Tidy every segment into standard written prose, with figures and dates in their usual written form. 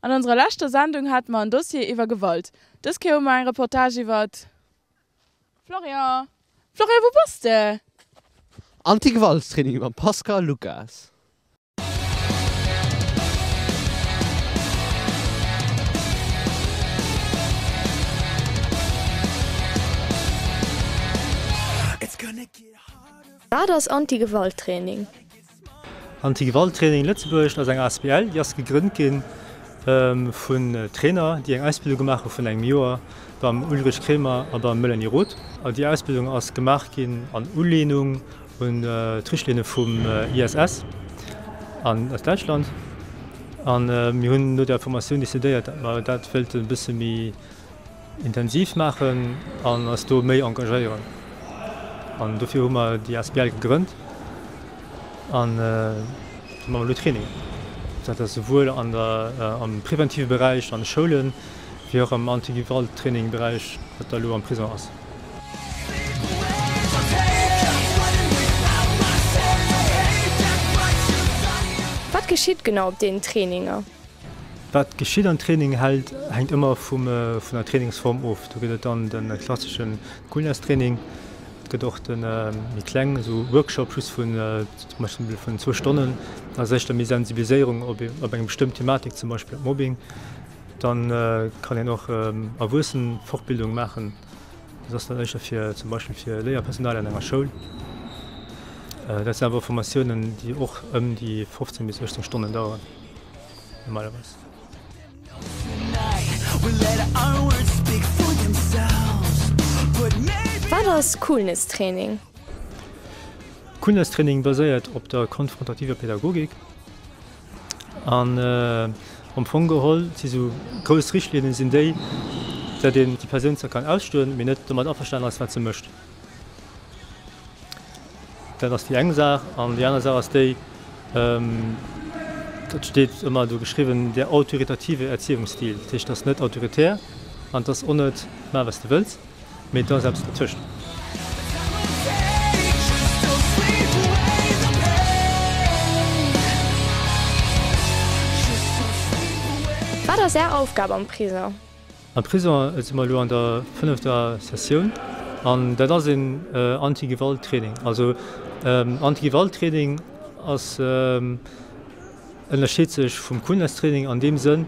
An onserer leschter Sendung hate mer en Dossier iwwer Gewalt. Dës Kéier hu mer eng Reportage iwwert. Florian! Florian, wou bass de? Anti-Gewalt-Training mam Pascal Lucas. Wat ass Anti-Gewalt-Training? Anti-Gewalt-Training Lëtzebuerg ass eng asbl, déi ass gegrënnt gi vun Trainer, déi eng Ausbildung gemaach hu vun engem Joer beim Ulrich Kremer a beim Melanie Roth. Déi Ausbildung ass gemaach ginn an Ulehnung un d'Richtlinne vum ISS an aus Däitschland. A mir hunn no där Formatioun decidéiert, datt mer dat wéilten e bësse méi intensiv maachen an eis do méi engagéieren. An dofir hu mer déi asbl gegrënnt an do maache mer elo Trainingen. Dat ass esouwuel an der, am preventive Beräich an de Schoulen, wéi och am Anti-Gewalt-Training-Beräich, wat da elo am Prisong ass. Wat geschitt genau op deenen Traininger? Wat geschitt am Training hält hänkt ëmmer vum vun der Trainingsform of. Do gëtt et dann de klassesche Coolness-Training, et gëtt och de méi kleng esou Workshop just vun zum Beispill vun zwou Stonnen, dat ass éischter méi Sensibiliséierung op op eng bestëmmt Thematik, zum Beispill op Mobbing. Dann kann een och Erwuessenfortbildung maachen. Dat ass dann éischter fir zum Beispill fir Léierpersonal an enger Schoul. Dat sinn awer Formatiounen, déi och ëm déi 15 bis 18 Stonnen daueren normalerweis. Wat ass Coolness Training? Coolness Training baséiert op der konfrontativer Pädagogik. An am Fong geholl si sou grouss Richtlinnen sinn déi, datt een déi Persoun zwar kann ausstoen, mee net domat averstanen ass, wat se mécht. Dat ass déi eng Saach. An déi aner Saach ass déi, dat steet ëmmer do geschriwwen, der autoritative Erziehungsstil. Dat heescht, et ass net autoritär an et ass och net maach wat s de wëlls. Mee et ass eppes dertëscht. Wat ass Är Aufgab am Prison? Am Prison si mer elo an der fënnefter Sessioun an dat ass een Anti-Gewalt-Training. Also Anti-Gewalt-Training ass. Ënnerscheet sech vum Coolness-Training an deem Sënn,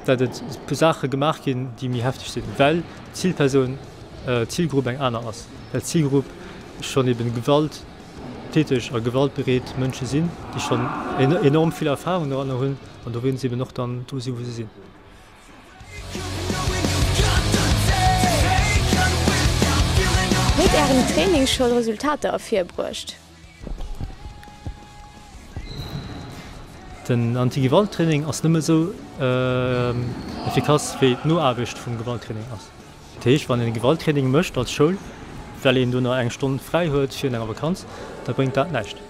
dat et puer Saache gemaach ginn, déi méi hefteg sinn, well d'Zilpersoun, d'Zilgrupp eng aner ass, well d'Zilgrupp schonn eben gewalttäteg a gewaltbereet Mënsche sinn, déi schonn enorm vill Erfahrung doranner hunn an dowéinst eben och dann do sinn, wou se sinn. Huet Ären Training scho Resultater ervirbruecht? Den Anti-Gewalt-Training ass nëmme esou effikass, wéi d'Noaarbecht vum Gewalttraining ass. Dat heescht, wann een e Gewalttraining mécht als Schoul, well een dono eng Stonn fräi huet virun enger Vakanz, da bréngt dat näischt.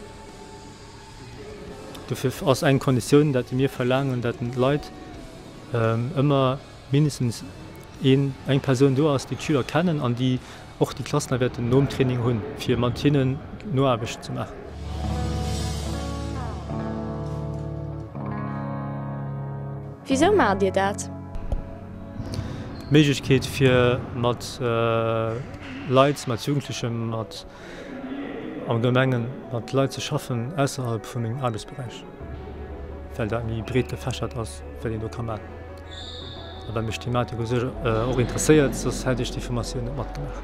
Dofir ass eng Konditioun, dat mir verlaangen, dat den Leit ëmmer mindestens een, eng Persoun do ass, déi d'Schüler kennen an déi och déi Klassen da wäerten nom Training hunn, fir mat hinnen Noaarbecht ze maachen. Wisou maacht Dir dat? D'Méiglechkeet fir mat Leit, mat Jugendlechen, mat am Gemengen mat Leit ze schaffen ausserhalb vu mengem Aarbechtsberäich, well dat méi breet gefächert ass, wat een do ka maachen. A well mech d'Thematik u sech och interesséiert, soss hätt ech déi Formatioun net matgemaach.